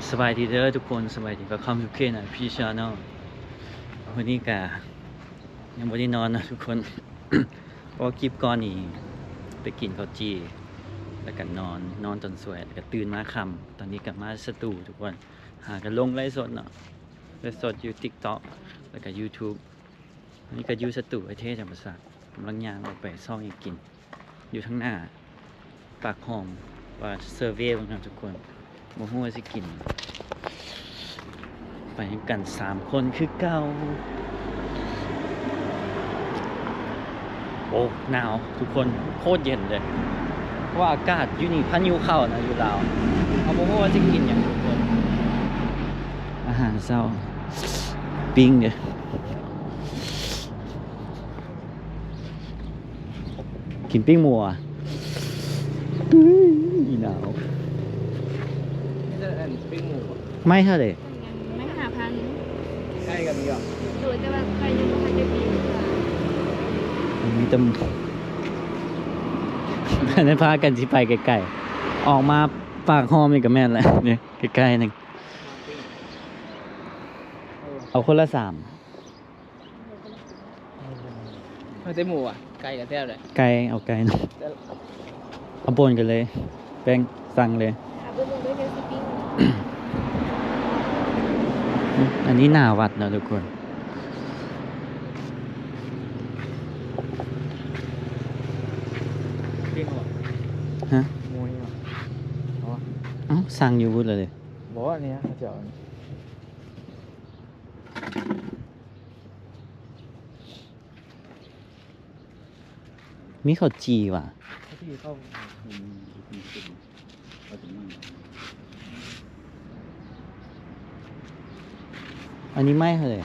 ສະບາຍດີເດີທຸກຄົນ ສະບາຍດີ Welcome to K nine P Channel. ມື້ນີ້ກະຍັງບໍ່ໄດ້ນອນນະທຸກຄົນ ເພາະວ່າຄລິບກ່ອນນີ້ໄປກິນເຂົ້າຈີ່ ແລ້ວກະນອນ ນອນຕອນສວຍ ແລ້ວກະຕື່ນມາຄ່ຳ. ຕອນນີ້ກະມາສະຕູທຸກຄົນ ຫາກະລົງໄລຟ໌ສົດເນາະ ໄລຟ໌ສົດຢູ່ TikTok ແລ້ວກະ YouTube. ອັນນີ້ກະຢູ່ສະຕູ ໄອເທທຳມະຊາດ ກຳລັງຍ່າງອອກໄປຊອກຫຍັງກິນ ຢູ່ທາງໜ້າປາກຮ່ອມ ວ່າເຊີເວເບິ່ງເນາະທຸກຄົນ ບໍ່ຮູ້ວ່າຊິກິນຫຍັງ. ໄປນຳກັນສາມຄົນຄືເກົ່າ. ໂອ້ ໜາວທຸກຄົນ ໂຄດເຢັນເລີຍ ເພາະວ່າອາກາດຢູ່ນີ້ພາຍຸເຂົ້ານະ ຢູ່ລາວ ເຮົາບໍ່ຮູ້ວ່າຊິກິນຫຍັງທຸກຄົນ. ອາຫານເຊົ້າ ປີ້ງເດ້. ກິນປີ້ງໝູຫວາ? ອື້ຍ ອີ່ໜາວ. ມີແຕ່ອັນປີ້ງໝູ. ໄມ້ເທົ່າໃດ? ໄມ້ຫ້າພັນ. ໄກ່ກໍມີຫວາ? ໂດຍ ແຕ່ວ່າໄກ່ຍັງບໍ່ທັນໄດ້ປີ້ງເທື່ອ. ມີແຕ່ ອັນນັ້ນພາກັນຊິໄປໄກໆ ອອກມາປາກຮ່ອມນີ້ກໍແມ່ນແຫຼະ ນີ້ໃກ້ໆໜຶ່ງ. ເອົາຄົນລະສາມ. ເອົາແຕ່ໝູຫວາ? ໄກ່ກໍແຊບເລີຍ. ໄກ່ ເອົາໄກ່ນຳ. ເອົາປົນກັນເລີຍ ແປ້ງສັ່ງເລີຍ. ອັນນີ້ໜ້າວັດເນາະທຸກຄົນ. ປີ້ງຫວາ? ຮະ? ໝູນີ້ຫວາ? ເອົາຫວາ? ເອົ້າ ສັ່ງຢູ່ພຸ້ນລະເດ. ບໍ່ ອັນນີ້ເຂົາເຈົ້າ ມີເຂົ້າຈີ່ຫວາ? ເຂົ້າຈີ່ເຂົ້າ ອັນນີ້ໄມ້ເທົ່າໃດ?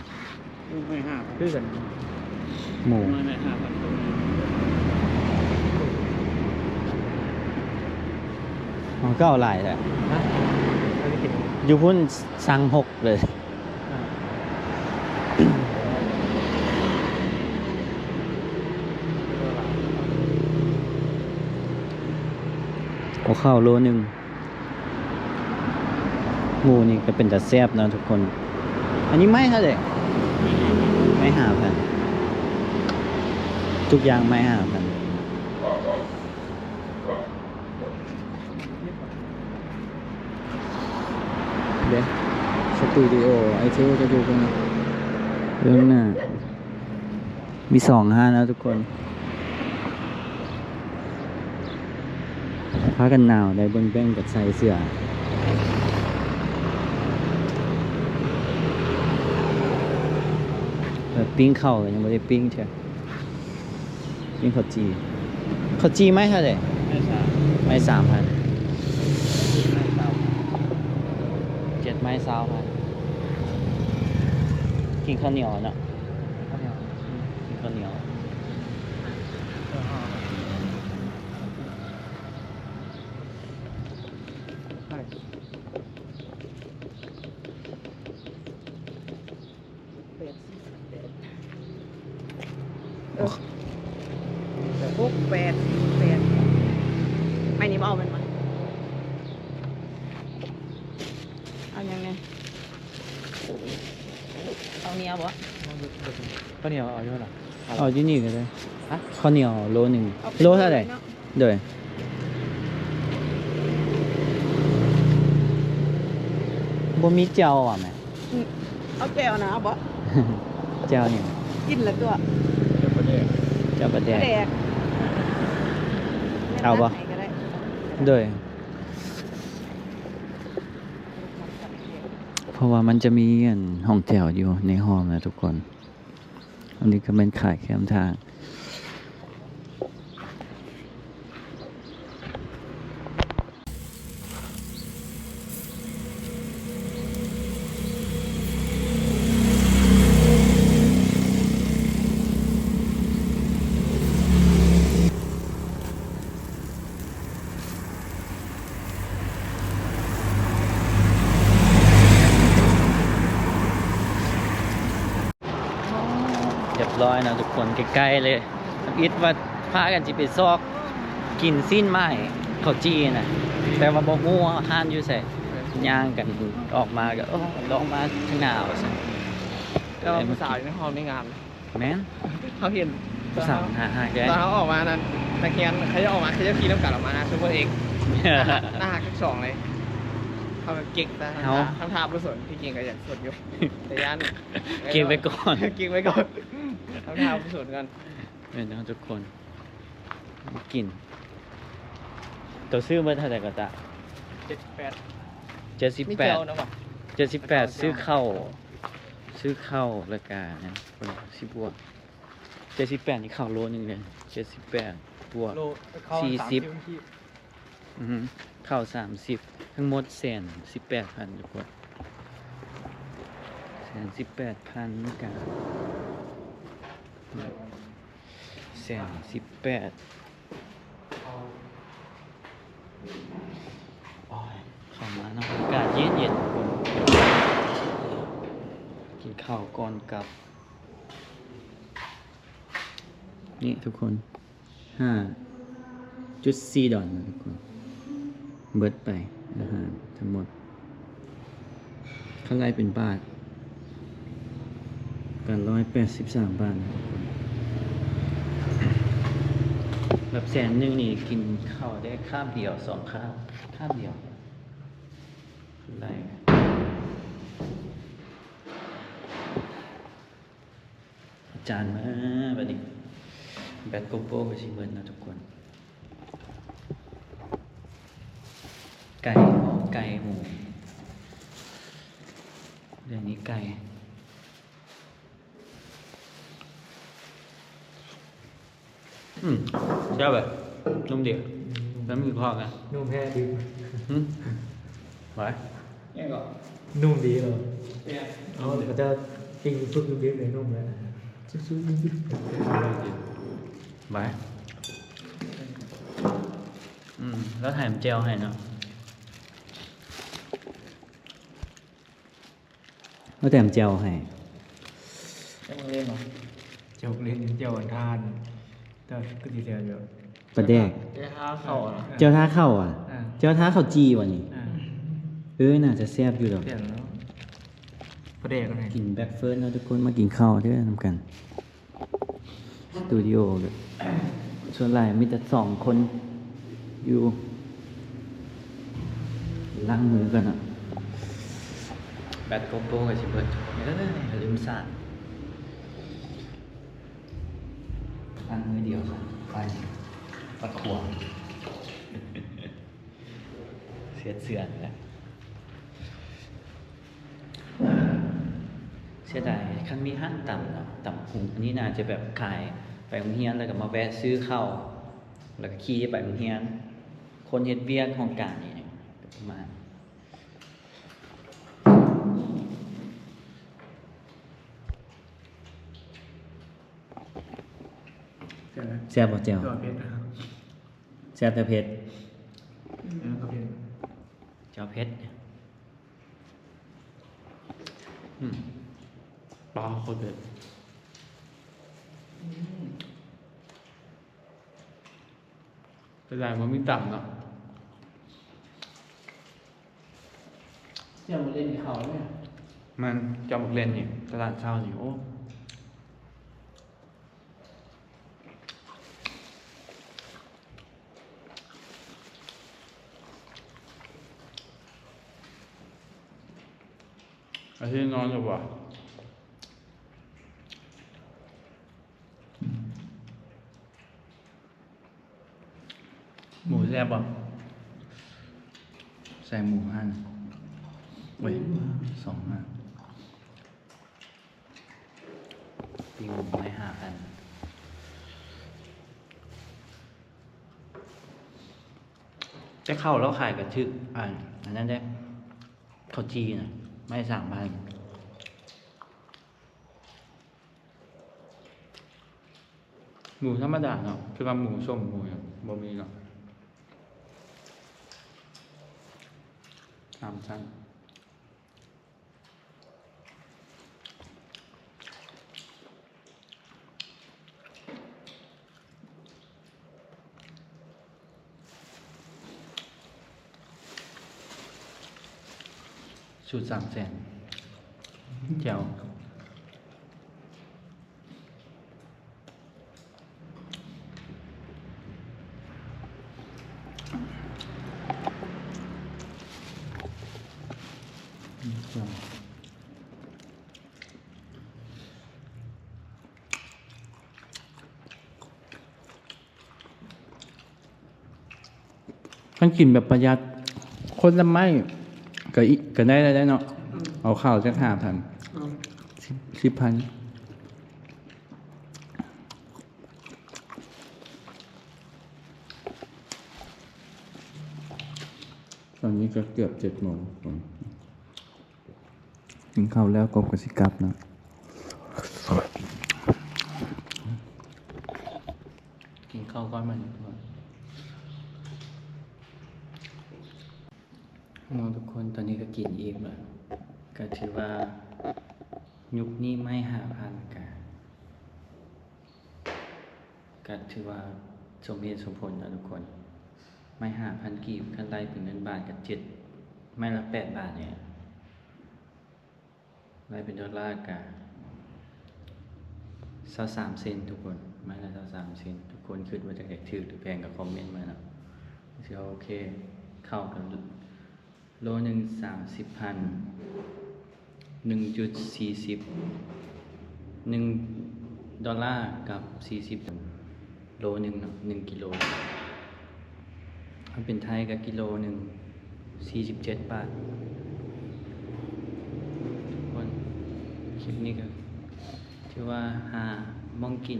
ໄມ້ຫ້າ ຄືກັນ. ໝູ ໄມ້ຫ້າພັນ. ມັນກໍເອົາຫຼາຍແຫຼະ. ຮະ? ຢູ່ພຸ້ນສັ່ງຫົກເລີຍ. ເອົາເຂົ້າໂລໜຶ່ງ. ໝູນີ້ກໍເປັນຕາແຊບເນາະທຸກຄົນ. ອັນນີ້ໄມ້ເທົ່າໃດ? ໄມ້ຫ້າພັນ. ທຸກຢ່າງໄມ້ຫ້າພັນ. ເດ້ ສະຕູດິໂອ ໄອເທວກໍຢູ່ເທິງ ເບື້ອງໜ້າ ມີສອງຮ້ານເນາະທຸກຄົນ. ພາກັນໜາວໄດ້ ເບິ່ງແບ່ງກັນໃສ່ເສື້ອ ແລ້ວປີ້ງເຂົ້າກໍຍັງບໍ່ໄດ້ປີ້ງເທື່ອ. ກິນເຂົ້າຈີ່ ເຂົ້າຈີ່ໄມ້ເທົ່າໃດ? ໄມ້ສາມ ໄມ້ສາມພັນ ເຈັດໄມ້ຊາວພັນ. ກິນເຂົ້າໜຽວເນາະ ກິນເຂົ້າໜຽວ. ແປດ ສີ່ ແປດ ເອີ ຫົກ ແປດ ສີ່ ແປດ. ໄມ້ນີ້ບໍ່ເອົາແມ່ນບໍ່? ເອົາຫຍັງແດ່? ເອົາໜຽວບໍ່? ເຂົ້າໜຽວເອົາຢູ່ຫັ້ນລະ. ເອົາຢູ່ນີ້ກໍໄດ້. ຮະ? ເຂົ້າໜຽວໂລໜຶ່ງ. ເອົາເປັນ ໂລເທົ່າໃດ? ເນາະ ໂດຍ ບໍ່ມີແຈ່ວຫວາແມ່? ອືມ ເອົາແຈ່ວນະ ເອົາບໍ່? ແຈ່ວຫຍັງ? ກິນລະຕົວະ ແຈ່ວປາແດກ ແຈ່ວປາແດກ ປາແດກ. ເອົາບໍ່? ແມ່ນ ໂດຍ ເອົາໄປກໍໄດ້ ເພາະວ່າມັນຈະມີອັນຫ້ອງແຖວຢູ່ໃນຫໍນະທຸກຄົນ. ອັນນີ້ກໍແມ່ນຂາຍແຄມທາງ. ຮຽບຮ້ອຍເນາະທຸກຄົນ ໃກ້ໆເລີຍ. ທຳອິດວ່າພາກັນຊິໄປຊອກກິນຊີ້ນໝ້າຍ ເຂົ້າຈີ່ນະ ແຕ່ວ່າບໍ່ຮູ້ວ່າຮ້ານຢູ່ໃສ. ຍ່າງກັນອອກມາກໍ ໂອ້ ລອງມາຂ້າງໜ້າວ່າຊັ້ນ. ແຕ່ວ່າຜູ້ສາວຢູ່ໃນຫ້ອງນີ້ງາມ. ແມ່ນ. ເຮົາເຫັນ ຜູ້ສາວໜ້າຮັກເດ້. ຕອນເຮົາອອກມານັ້ນ ນັກຮຽນເຂົາເຈົ້າອອກມາ ເຂົາເຈົ້າຂີ່ນຳກັນອອກມານະ ຊຸບເປີເອັກ ໜ້າຮັກທັງສອງເລີຍ. ເຮົາກໍເກັກ ແຕ່ທຳ ເຮົາ ທຳທ່າບໍ່ສົນ ທີ່ຈິງກໍຢາກສົນຢູ່ ແຕ່ຢ້ານ ເກັກໄວ້ກ່ອນ ເກັກໄວ້ກ່ອນ ທຳທ່າບໍ່ສົນກ່ອນ. ແມ່ນເນາະທຸກຄົນ ກິນ. ໂຕຊື້ເບິດເທົ່າໃດກໍຕະ? ເຈັດສິບແປດ ເຈັດສິບແປດ ມີແຈ່ວນຳບໍ່? ເຈັດສິບແປດ ຊື້ເຂົ້າ ຊື້ເຂົ້າ ແລ້ວກະຫຍັງ ເພິ່ນຊິບວກ ເຈັດສິບແປດ ນີ້ເຂົ້າໂລໜຶ່ງເດ້ ເຈັດສິບແປດ ບວກ ໂລ ເຂົ້າ ສີ່ສິບ ສາມສິບ ອືຮຶ ເຂົ້າສາມສິບ ທັງໝົດແສນສິບແປດພັນ ທຸກຄົນ ແສນສິບແປດພັນ ກະ ແສນສິບແປດ. ໂອ້ຍ ເຂົ້າມາເນາະ ອາກາດເຢັນໆ ທຸກຄົນ ກິນເຂົ້າກ່ອນກັບ. ນີ້ທຸກຄົນ ຫ້າຈຸດສີ່ດອນນະທຸກຄົນ ເບິດໄປອາຫານທັງໝົດ ຄັນໄລ່ເປັນບາດ ແປດຮ້ອຍແປດສິບສາມບາດນະທຸກຄົນ. ແບບແສນໜຶ່ງນີ້ກິນເຂົ້າໄດ້ຄາບດຽວ ສອງຄາບ ຄາບດຽວໄດ້. ຈານມາບັດນີ້ ແບັດໂກໂປກໍຊິເບິດເນາະທຸກຄົນ. ໄກ່ ໄກ່ໝູ ເລື່ອງນີ້ໄກ່ ອືມ ແຊບເວີຍ ນຸ່ມດີ ແລ້ວມີຄວາມນະ ນຸ່ມແຮງດີ ຫື ຫວາຍ ຫຍັງກໍ ນຸ່ມດີເນາະ ເອົາ ເຂົາເຈົ້າປີ້ງສຸກດິບໆເລີຍ ນຸ່ມເລີຍ ສຸກໆດິບໆ ຫວາຍ ອືມ ແລ້ວແຖມແຈ່ວໃຫ້ເນາະ. ເຮົາແຖມແຈ່ວໃຫ້ ແຈ່ວບັກເລັ່ນເນາະ ແຈ່ວບັກເລັ່ນ ແຈ່ວອັນທານ ແຕ່ຄືຊິແຊບຢູ່ ປາແດກ ແຈ່ວທາເຂົ້າອະ ແຈ່ວທາເຂົ້າອະ ອ່າ ແຈ່ວທາເຂົ້າຈີ່ຫວານີ້ ອ່າ ເອີ ໜ້າຈະແຊບຢູ່ດອກ ແຊບເນາະ ປາແດກ ກິນແບັກເຟີດເນາະທຸກຄົນ ມາກິນເຂົ້າເດີນຳກັນ. ສະຕູດິໂອ ສ່ວນຫຼາຍມີແຕ່ສອງຄົນຢູ່ ລ້າງມືກ່ອນເນາະ ແບັດໂກໂປກໍຊິເບິດ ເອີ ລືມສາດ ລ້າງມືດຽວ ໄປ ປາດຂວາ ເສຍເຊື່ອນແຫຼະ. ເສຍດາຍ ຄັນມີຮ້ານຕຳເນາະ ຕຳຫຸງ ອັນນີ້ໜ້າຈະແບບຂາຍໄປໂຮງຮຽນ ແລ້ວກໍມາແວະຊື້ເຂົ້າ ແລ້ວກໍຂີ່ໄປໂຮງຮຽນ ຄົນເຮັດວຽກຫ້ອງການນີ້ ປະມານ ແຊບບໍ່ແຈ່ວ? ແຊບແຕ່ເຜັດ ອືມ ແຈ່ວເຜັດ ອືມ ປາໂຄດເຜັດ ອືມ ເສຍດາຍບໍ່ມີຕຳເນາະ ແຈ່ວບັກເລັ່ນນີ້ເຂົ້າເລີຍ ແມ່ນ ແຈ່ວບັກເລັ່ນນີ້ ຕະຫຼາດເຊົ້ານີ້ ໂອ້. ອາທິດນອນຢູ່ບໍ່? ໝູແຊບບໍ່? ໃສ່ໝູຫັ້ນ ເວີຍ ສອງຫ້າ. ປີ້ງໝູໄມ້ຫ້າພັນ ແຕ່ເຂົ້າລາວຂາຍກໍຖືກ ອັນ ອັນນັ້ນເດ້ ເຂົ້າຈີ່ນະ ໄມ້ສາມພັນ. ໝູທຳມະດາເນາະ ຄືວ່າໝູສົ້ມ ໝູຫຍັງບໍ່ມີເນາະ ສາມຊັ້ນ. ແ ສູດສາມແສນ ແຈ່ວ ແຈ່ວ. ຄັນກິນແບບປະຢັດ ຄົນລະໄມ້ກະອີ ກະໄດ້ແລ້ວເນາະ. ເອົາເຂົ້າຈັກຫ້າພັນ ອືມ ສິບ ສິບພັນ. ຕອນນີ້ກະເກືອບເຈັດໂມງ. ກິນເຂົ້າແລ້ວກົບກະຊິກັບນະ. ກິນເຂົ້າກ່ອນບັດນີ້ທຸກຄົນ. ເນາະທຸກຄົນ ຕອນນີ້ກະກິນອີ່ມແລ້ວ ກະຖືວ່າຍຸກນີ້ໄມ້ຫ້າພັນກະ ກະຖືວ່າສົມເຫດສົມຜົນນະທຸກຄົນ. ໄມ້ຫ້າພັນກີບ ຄັນໄລ່ເປັນເງິນບາດກະເຈັດ ໄມ້ລະແປດບາດນີ້. ໄລ່ເປັນໂດລາກະຊາວສາມເຊັນທຸກຄົນ ໄມ້ລະຊາວສາມເຊັນ. ທຸກຄົນຄິດວ່າຈະຖືກຫຼືແພງກະຄອມເມັນມາເນາະ. ຖືວ່າໂອເຄ ເຂົ້າກະ ໂລໜຶ່ງສາມສິບພັນ ໜຶ່ງຈຸດສີ່ສິບ ໜຶ່ງໂດລາກັບສີ່ສິບ ໂລໜຶ່ງເນາະ ໜຶ່ງກິໂລ. ຄັນເປັນໄທກະກິໂລໜຶ່ງສີ່ສິບເຈັດບາດ. ທຸກຄົນ ຄລິບນີ້ກະ ຖືວ່າຫາໝ່ອງກິນ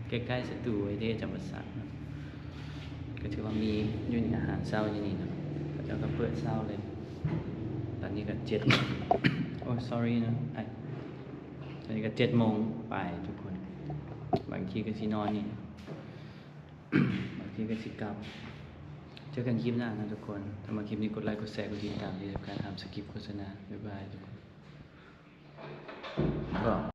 ໃກ້ໆສະຕູໄວ້ເດ້ ຈຳປາສັກເນາະ. ກະຖືວ່າມີຢູ່ນີ້ ອາຫານເຊົ້າຢູ່ນີ້ເນາະ ເຂົາເຈົ້າກະເປີດເຊົ້າເລີຍ. ຕອນນີ້ກະເຈັດ ໂອ້ sorry ເນາະ ຕອນນີ້ກະເຈັດໂມງປາຍທຸກຄົນ. ບາງທີກະຊິນອນນີ້ ບາງທີກະຊິກັບ. ເຈີກັນຄລິບໜ້າເນາະທຸກຄົນ. ຖ້າມັກຄລິບນີ້ ກົດໄລ ກົດແຊ ກົດຕິດຕາມ ທີ່ສຳຄັນຫ້າມສະກິບໂຄສະນາ. ບາຍບາຍທຸກຄົນ.